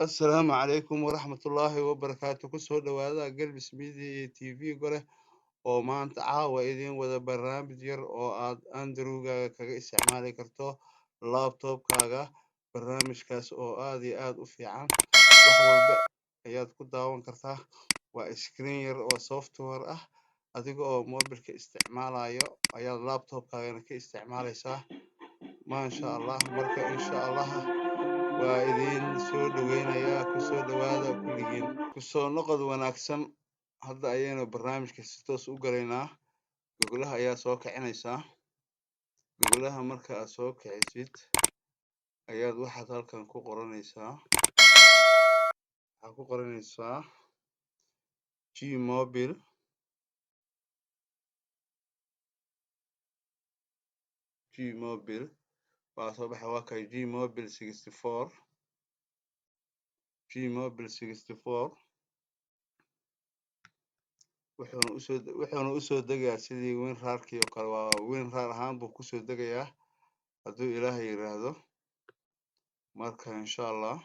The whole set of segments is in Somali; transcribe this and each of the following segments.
Asalaamu calaykum waraxmatullaahi wabarakaatu. Kusoo dhawaada Galbis Media iyo TV Gole oo maanta caawa idiin wada barnaamij yar oo aad Android-gaaga kaga isticmaali karto laptop-kaaga. Barnaamijkaas oo aad iyo aad u fiican, wax walba ayaad ku daawan kartaa. Waa screen yar oo software ah. Adiga oo mobilka isticmaalayo ayaad laptop-kaagana ka isticmaalaysaa, maasha Allah. Marka insha Allah waa idiin soo dhaweynayaa, kusoo dhawaada kulligiin, kusoo noqod wanaagsan. Hadda ayaynu barnaamijka si toos u galaynaa. Googlaha ayaa soo kicinaysaa. Googlaha marka aad soo kicisid ayaad waxaad halkan ku qoranaysaa, waxaad ku qoranaysaa Gmobile. Gmobile waa soo baxay, waa kay Gmobile 64, Gmobile 64. Wuxuuna usoo degayaa sidii WinRAR-kii oo kale. Waa WinRAR ahaan buu kusoo degayaa, hadduu Ilaahay yiraahdo. Marka insha Allah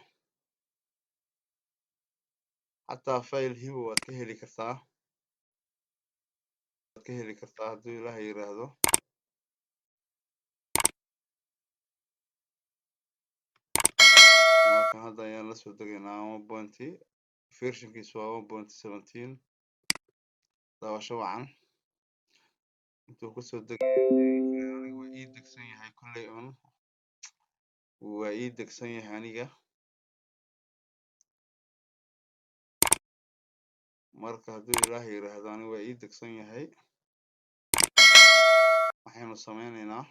xataa file hibo waad ka heli kartaa, waad ka heli kartaa, hadduu Ilaahay yiraahdo. Marka hadda ayaan la soo degaynaa. One point versionkiisu waa 1.17. Daawasho wacan. Intuu kusoo degay, aniga waa ii degsan yahay. Kolley un waa ii degsan yahay aniga. Marka hadduu Ilaahay yiraahdo, aniga waa ii degsan yahay. Waxaynu sameyneynaa,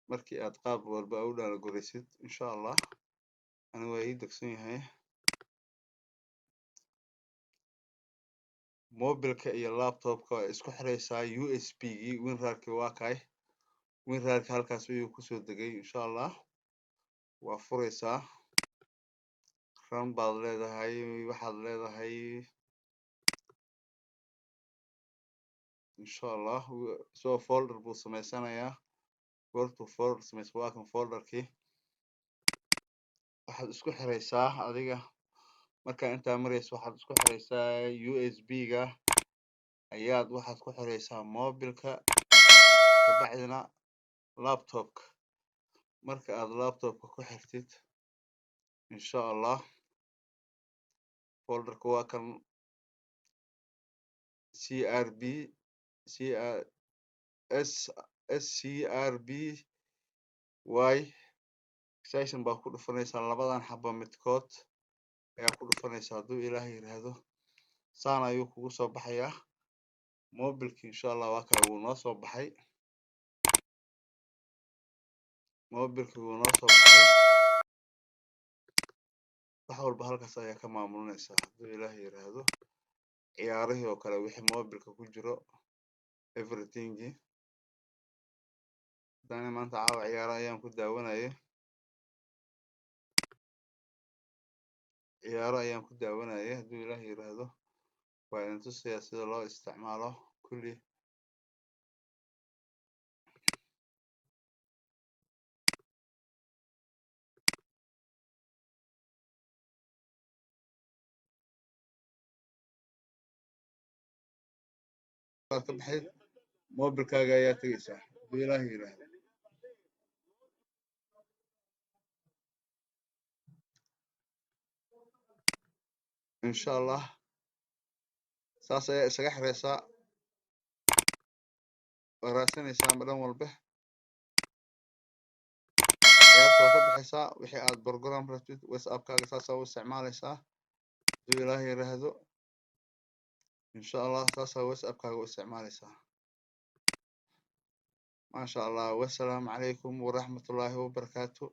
markii aad qaab walba u dhaalgoraysid, insha Allah aniga waa ii degsan yahay. Mobilka iyo laptopka waa isku xiraysaa USB gii WinRAR-ki. Waa kay WinRAR-ka, halkaas ayuu kusoo degay. Insha Allah waa furaysaa, run baad leedahay, waxaad leedahay insha Allah. So folder buu sameysanayaa. Goortuu folder sameysa, waa kan folderkii. Waxaad isku xiraysaa adiga, markaa intaa marayso, waxaad isku xiraysaa USB ga ayaad waxaad ku xiraysaa mobilka, kabacdina laptopka. Marka aad laptopka ku xirtid, insha Allah folderka waa kan CRB C R S S C R B Y extension baa ku dhufanaysaa. Labadan xaba midkood ayaa ku dhufanaysaa, hadduu Ilaahay yiraahdo. Saan ayuu kugu soo baxayaa mobilki. Insha Allah waa kaa, wuu noo soo baxay mobilki, wuu noo soo baxay. Wax walba halkaas ayaa ka maamulinaysaa, hadduu Ilaahay yiraahdo. Ciyaarihii oo kale, wixii mobilka ku jiro, everything. Hadana maanta caawa ciyaaro ayaan ku daawanayay, ciyaaro ayaan ku daawanayay. Hadduu Ilaahay yiraahdo, waa idin tusayaa sida loo isticmaalo kulli. Waad ka baxay, mobilkaaga ayaa tegeysaa, hadduu Ilaahay yiraahdo. Insha Allah saas ayaa isaga xireysaa, waa raadsanaysaa ma dhan walba. Ciyaarta waa ka baxaysaa. Wixii aad program rabtid, WhatsAppkaaga saasaa u isticmaalaysaa, hadduu Ilaahay yiraahdo. Insha Allah saasaa WhatsAppkaaga u isticmaalaysaa, maasha Allah. Wassalaamu calaykum waraxmatullaahi wabarakaatu.